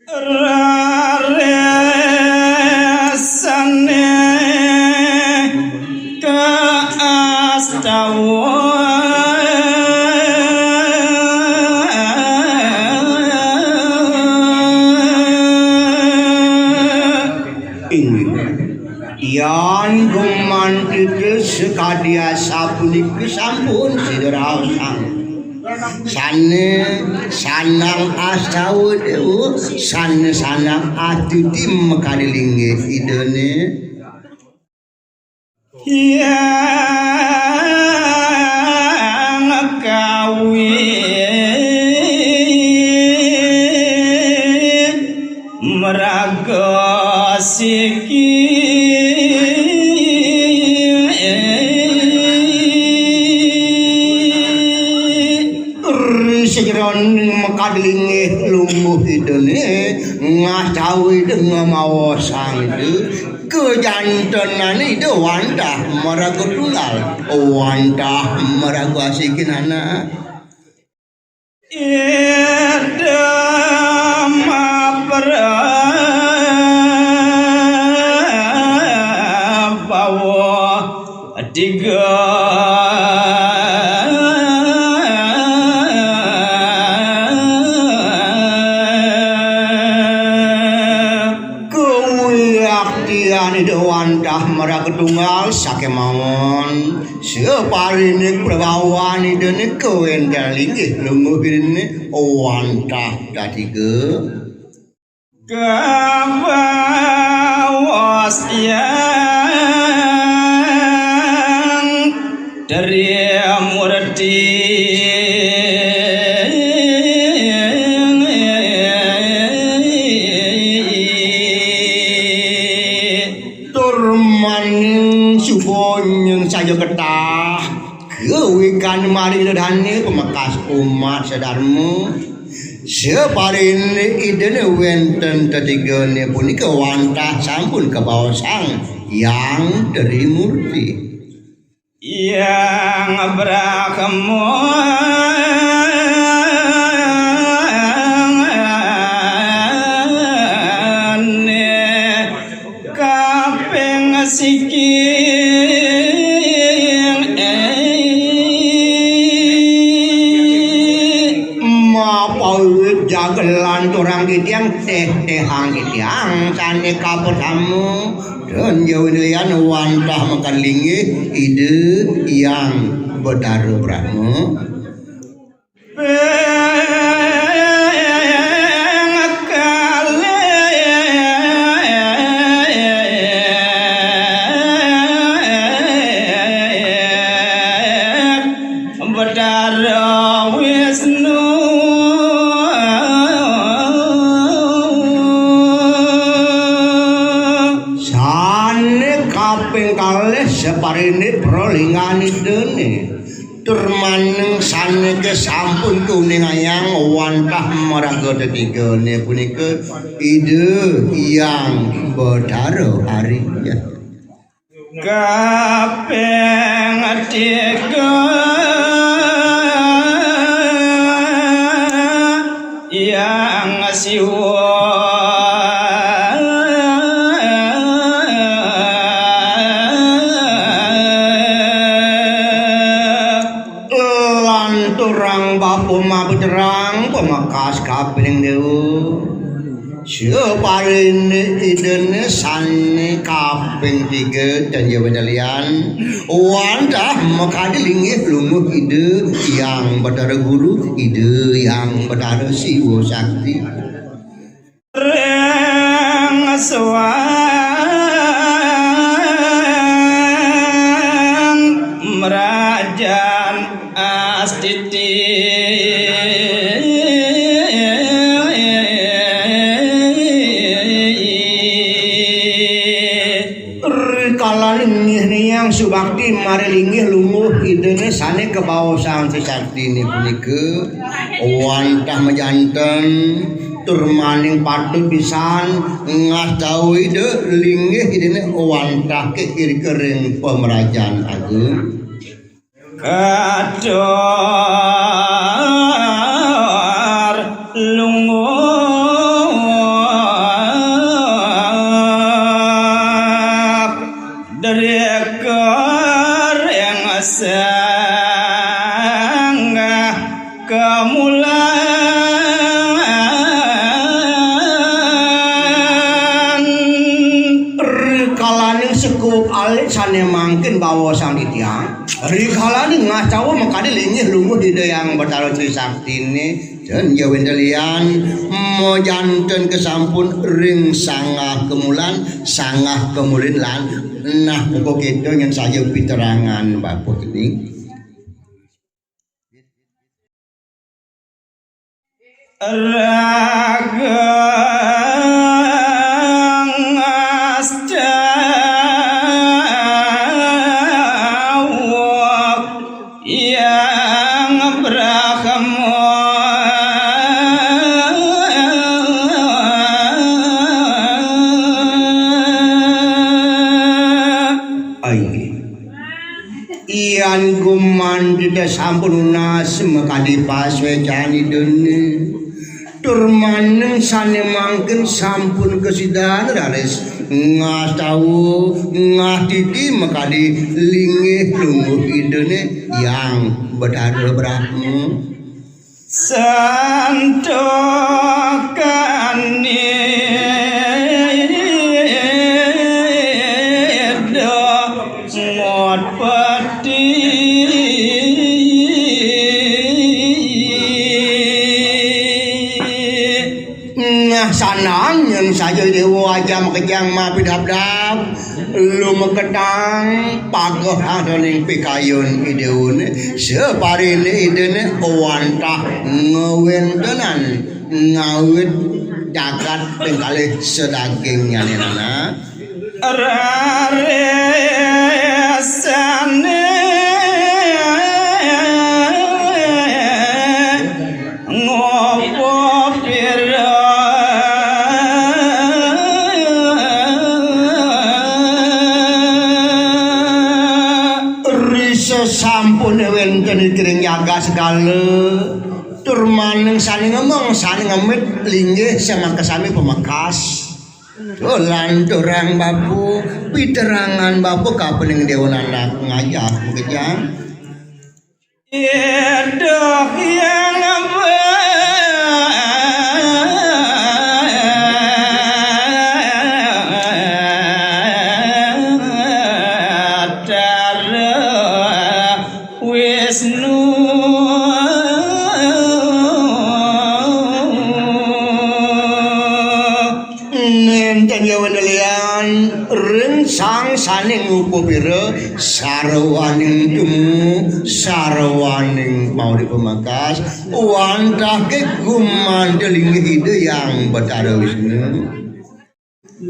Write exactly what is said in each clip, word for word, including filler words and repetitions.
Rarisane kaastawa. Inggih. Yan gumanti sakadi asapunika sampun sida raosang. Sane sanang astawa dewa, sane sanang atiti makadi linggih Idane. Yang kawi maraga siki. Ri sajeroning makadi linggih lungguh Idane, ngastawi dengan mawa sang Ida, kajantenane Ida wantah maraga tunggal, wantah maraga asikinana. Ida maprabawa tiga. Kawiaktian Ida wantah maraga tunggal sakemawon. Saparine prabawan Ida nika wenten linggih lungguh Idane wantah datiga. Kabawas yang Tri Murti. Tur maning suba nyeng saja ketah. Kawikan maring ledane pamekas umat sadarma. Saparine Idane wenten tetigane punika wantah sampun kabaosang Yang Trimurti. Yang Brahma kaping siki. Mapawiwit jagelan turang titiang teh tehang titiang sane kapertama. Dan jauh lian wantah makan linggih Ida Yang Betara Brahma. Ping kalih Betara Wisnu. Sane kaping kalih saparine pralingganidane. Tur maning sanike sampun kauningayang wantah maraga tetigane punika Ida Hyang Betara Arya. Kaping tiga Hyang Siwa. Lanturang bapa mabeterang pamekas kaping dewa. Saparine Idane sane kaping tiga dan jawa jalian. Wantah makadi linggih lungguh Ida Yang Betara Guru, Ida Yang Betara Siwa Sakti. Ring sowan mrajan astiti. Rikala linggih Hyang Subakti mari linggih lungguh Idane sane kabaosang saktine punika wantah majanten tur maning patut pisan ngastawi Ida linggih Idane wantah kekirika ring pamrajan agung. Katur lungguh Rikalaning sekup alit sané mangkin bawa sang titiang, rikalaning ngastawa makadi linggih lungguh Ida Hyang Batara Trisaktine, ten ya wénten lian, majanten kasampun ring sanggah kamulan, sanggah kamulin lan nah muka kita nyen saja piterangan Bapa Kening. Raga ngastawak Hyang Brahma. Ai. Yan gumanti sampun nunas makadi paswécan Idané. Tur maneng sané mangkin sampun kasidan raris ngastawa, ngastiti makadi linggih lungguh Idané Hyang Batara Brahma. Santukan Ida Ngot Peti. Nah, sanang nyen saja Déwa Aja Makejang mapidabdab. Lumeketang pageh adaning pikayun Idané, sapariné Idané wantah ngawéntenan ngawit jagat ping kalih sadaging nyané nana. Rarisane ngopo pira. Risa sampune wenten ing jagat segala. Tur maning sane ngemeng, sane ngemit, linggih semangka sami pemekas. Dolan dorang bapu, piterangan bapu kapening dewa nanak ngajak makejang. Iduh yang Batara Wisnu. Nenten ya wenelian ring sang saning upapira sarwaning temu, sarwaning mauri pemakas, wantah ke gumandeling Ida Yang Betara Wisnu.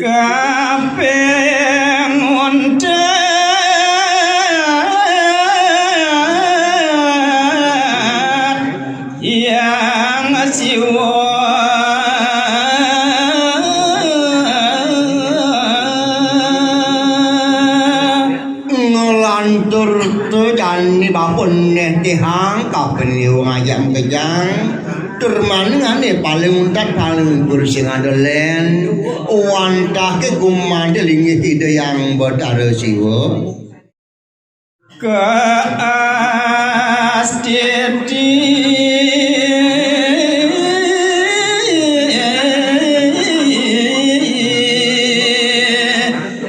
Kaping untat Yang Siwa nglantur tu jani bapun netihang kaping iwang ajam kejang. Tur maningane paling untat paling ungkur sing ada len, wantah ke gumade linggih Ida Yang Betara Siwa. Kaastiti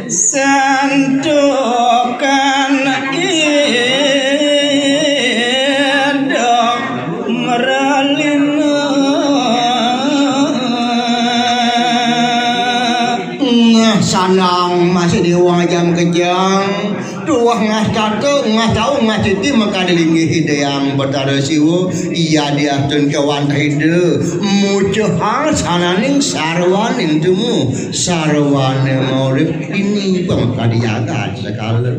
santukan Ida Merlina. Nah, sanang masih diwajang kejang. Tuah ngastata, ngastau, ngastiti makadi linggih Ida Yang Betara Siwa. Iya diastun kewantah Ida. Mucehang sananing sarwaning temu, sarwane maurip ini pemkadi jagat sekala.